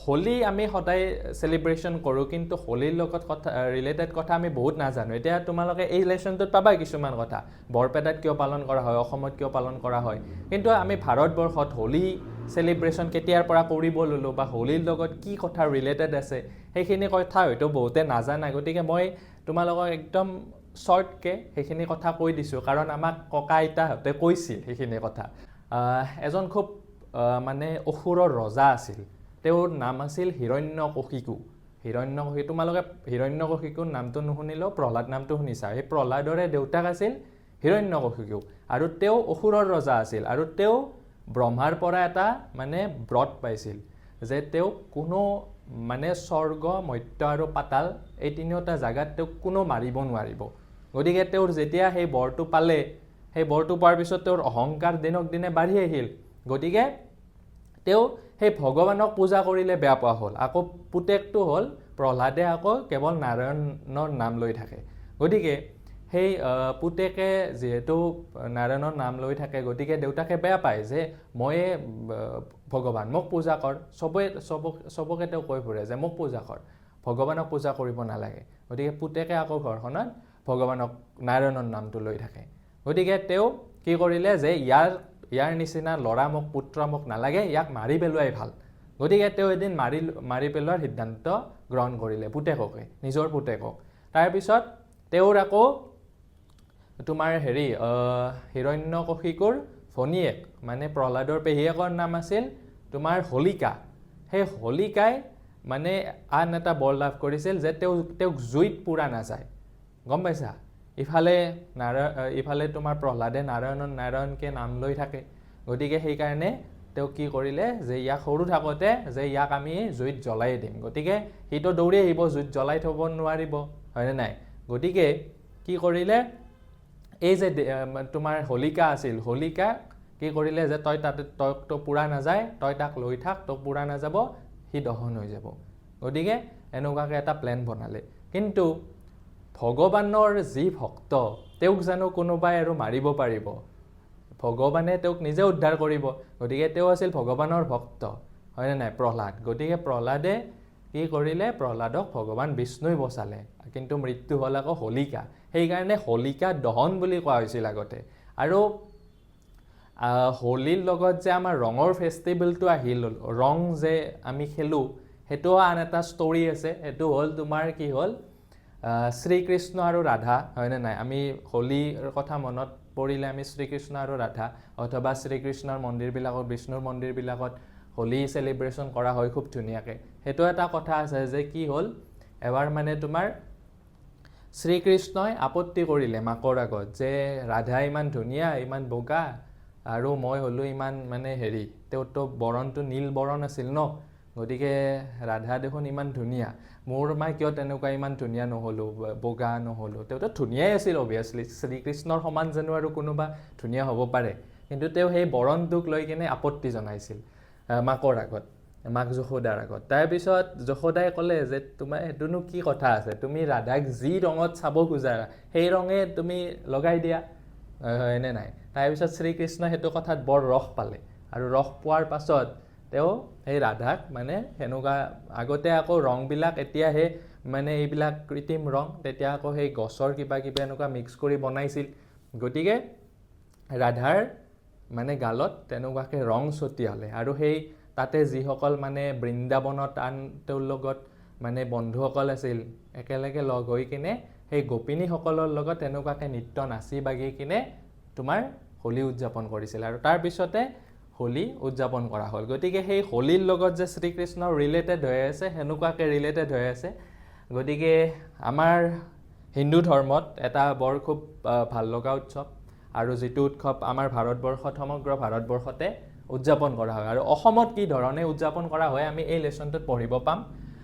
হোলী আমি সদায় চেলিব্ৰেশ্যন কৰোঁ, কিন্তু হোলীৰ লগত কথা ৰিলেটেড কথা আমি বহুত নাজানো। এতিয়া তোমালোকে এই লেচনটোত পাবা কিছুমান কথা, বৰপেটাত কিয় পালন কৰা হয়, অসমত কিয় পালন কৰা হয়। কিন্তু আমি ভাৰতবৰ্ষত হোলী চেলিব্ৰেশ্যন কেতিয়াৰ পৰা কৰিব ল'লোঁ বা হোলীৰ লগত কি কথা ৰিলেটেড আছে, সেইখিনি কথা হয়তো বহুতে নাজানা। গতিকে মই তোমালোকক একদম শ্বৰ্টকৈ সেইখিনি কথা কৈ দিছোঁ, কাৰণ আমাক ককা আইতাহঁতে কৈছিল সেইখিনি কথা। এজন খুব মানে অসুৰৰ ৰজা আছিল, তেওঁৰ নাম আছিল হিৰণ্যকশিকু। হিৰণ্যকশিকু, তোমালোকে হিৰণ্যকশিকুৰ নামটো নুশুনিলেও প্ৰহ্লাদ নামটো শুনিছা। সেই প্ৰহ্লাদৰে দেউতাক আছিল হিৰণ্যকশিকু আৰু তেওঁ অসুৰৰ ৰজা আছিল। আৰু তেওঁ ব্ৰহ্মাৰ পৰা এটা মানে ব্ৰত পাইছিল যে তেওঁক কোনো মানে স্বৰ্গ, মৰ্ত্য আৰু পাতাল এই তিনিওটা জাগাত তেওঁক কোনো মাৰিব নোৱাৰিব। গতিকে তেওঁৰ যেতিয়া সেই বৰটো পালে, সেই বৰটো পোৱাৰ পিছত তেওঁৰ অহংকাৰ দিনক দিনে বাঢ়ি আহিল। গতিকে তেওঁ সেই ভগৱানক পূজা কৰিলে বেয়া পোৱা হ'ল। আকৌ পুতেকটো হ'ল প্ৰহ্লাদে আকৌ কেৱল নাৰায়ণৰ নাম লৈ থাকে। গতিকে সেই পুতেকে যিহেতু নাৰায়ণৰ নাম লৈ থাকে, গতিকে দেউতাকে বেয়া পায় যে ময়ে ভগৱান, মোক পূজা কৰ। চবে চবকে তেওঁ কৈ ফুৰে যে মোক পূজা কৰ, ভগৱানক পূজা কৰিব নালাগে। গতিকে পুতেকে আকৌ ঘৰখনত ভগৱানক নাৰায়ণৰ নামটো লৈ থাকে। গতিকে তেওঁ কি কৰিলে যে ইয়াৰ ইয়াৰ নিচিনা ল'ৰা মোক, পুত্ৰ মোক নালাগে, ইয়াক মাৰি পেলোৱাই ভাল। গতিকে তেওঁ এদিন মাৰি মাৰি পেলোৱাৰ সিদ্ধান্ত গ্ৰহণ কৰিলে পুতেককে, নিজৰ পুতেকক। তাৰপিছত তেওঁৰ আকৌ তোমাৰ হেৰি হিৰণ্যকশিকুৰ ভনীয়েক, মানে প্ৰহ্লাদৰ পেহীয়েকৰ নাম আছিল তোমাৰ হোলিকা। সেই হোলিকাই মানে আন এটা বৰ লাভ কৰিছিল যে তেওঁক জুইত পোৰা নাযায়, গম পাইছা? ইফালে ইফালে তোমাৰ প্ৰহ্লাদে নাৰায়ণৰ নাৰায়ণকে নাম লৈ থাকে। গতিকে সেইকাৰণে তেওঁ কি কৰিলে যে ইয়াক সৰু থাকোঁতে যে ইয়াক আমি জুইত জ্বলাই দিম। গতিকে সিটো দৌৰি আহিব, জুইত জ্বলাই থ'ব নোৱাৰিব, হয়নে নাই? গতিকে কি কৰিলে, এই যে তোমাৰ হোলিকা আছিল, হোলিকা কি কৰিলে যে তই তাতে তইতো পোৰা নাযায়, তই তাক লৈ থাক, তোক পোৰা নাযাব, সি দহন হৈ যাব। গতিকে এনেকুৱাকৈ এটা প্লেন বনালে। কিন্তু ভগৱানৰ যি ভক্ত, তেওঁক জানো কোনোবাই আৰু মাৰিব পাৰিব? ভগৱানে তেওঁক নিজে উদ্ধাৰ কৰিব। গতিকে তেওঁ আছিল ভগৱানৰ ভক্ত, হয়নে নাই, প্ৰহ্লাদ? গতিকে প্ৰহ্লাদে কি কৰিলে, প্ৰহ্লাদক ভগৱান বিষ্ণুই বচালে। কিন্তু মৃত্যু হ'ল আকৌ হোলিকা। সেইকাৰণে হোলিকা দহন বুলি কোৱা হৈছিল আগতে। আৰু হোলীৰ লগত যে আমাৰ ৰঙৰ ফেষ্টিভেলটো আহিল, ৰং যে আমি খেলোঁ, সেইটোও আন এটা ষ্টৰি আছে। সেইটো হ'ল তোমাৰ কি হ'ল, শ্ৰীকৃষ্ণ আৰু ৰাধা, হয়নে নাই? আমি হোলীৰ কথা মনত পৰিলে আমি শ্ৰীকৃষ্ণ আৰু ৰাধা অথবা শ্ৰীকৃষ্ণৰ মন্দিৰবিলাকত, বিষ্ণুৰ মন্দিৰবিলাকত হোলী চেলিব্ৰেশ্যন কৰা হয় খুব ধুনীয়াকৈ। সেইটো এটা কথা আছে যে কি হ'ল, এবাৰ মানে তোমাৰ শ্ৰীকৃষ্ণই আপত্তি কৰিলে মাকৰ আগত যে ৰাধা ইমান ধুনীয়া, ইমান বগা আৰু মই হ'লোঁ ইমান মানে হেৰি, তেওঁতো বৰণটো নীল বৰণ আছিল ন, গতিকে ৰাধা দেখোন ইমান ধুনীয়া, মোৰ মা কিয় তেনেকুৱা ইমান ধুনীয়া নহ'লোঁ, বগা নহ'লোঁ? তেওঁতো ধুনীয়াই আছিল অভিয়াছলি, শ্ৰীকৃষ্ণৰ সমান জানো আৰু কোনোবা ধুনীয়া হ'ব পাৰে? কিন্তু তেওঁ সেই বৰণটোক লৈ কিনে আপত্তি জনাইছিল মাকৰ আগত, মাক যশোদাৰ আগত। তাৰপিছত যশোদাই ক'লে যে তোমাৰ সেইটোনো কি কথা আছে, তুমি ৰাধাক যি ৰঙত চাব খোজা সেই ৰঙে তুমি লগাই দিয়া, হয়নে নাই? তাৰপিছত শ্ৰীকৃষ্ণই সেইটো কথাত বৰ ৰস পালে আৰু ৰস পোৱাৰ পাছত তেওঁ সেই ৰাধাক মানে সেনেকুৱা, আগতে আকৌ ৰংবিলাক, এতিয়াহে মানে এইবিলাক কৃত্ৰিম ৰং, তেতিয়া আকৌ সেই গছৰ কিবা কিবি এনেকুৱা মিক্স কৰি বনাইছিল। গতিকে ৰাধাৰ মানে গালত তেনেকুৱাকৈ ৰং ছটিয়ালে আৰু সেই তাতে যিসকল মানে বৃন্দাবনত আন তেওঁৰ লগত মানে বন্ধুসকল আছিল, একেলগে লগ হৈ কিনে সেই গোপিনীসকলৰ লগত তেনেকুৱাকৈ নৃত্য নাচি বাগি কিনে তোমাৰ হোলী উদযাপন কৰিছিল আৰু তাৰপিছতে হোলী উদযাপন কৰা হ'ল। গতিকে সেই হোলীৰ লগত যে শ্ৰীকৃষ্ণ ৰিলেটেড হৈ আছে, সেনেকুৱাকৈ ৰিলেটেড হৈ আছে। গতিকে আমাৰ হিন্দু ধৰ্মত এটা বৰ খুব ভাল লগা উৎসৱ আৰু যিটো উৎসৱ আমাৰ ভাৰতবৰ্ষত, সমগ্ৰ ভাৰতবৰ্ষতে উদযাপন কৰা হয়। আৰু অসমত কি ধৰণে উদযাপন কৰা হয়, আমি এই লেচনটোত পঢ়িব পাম।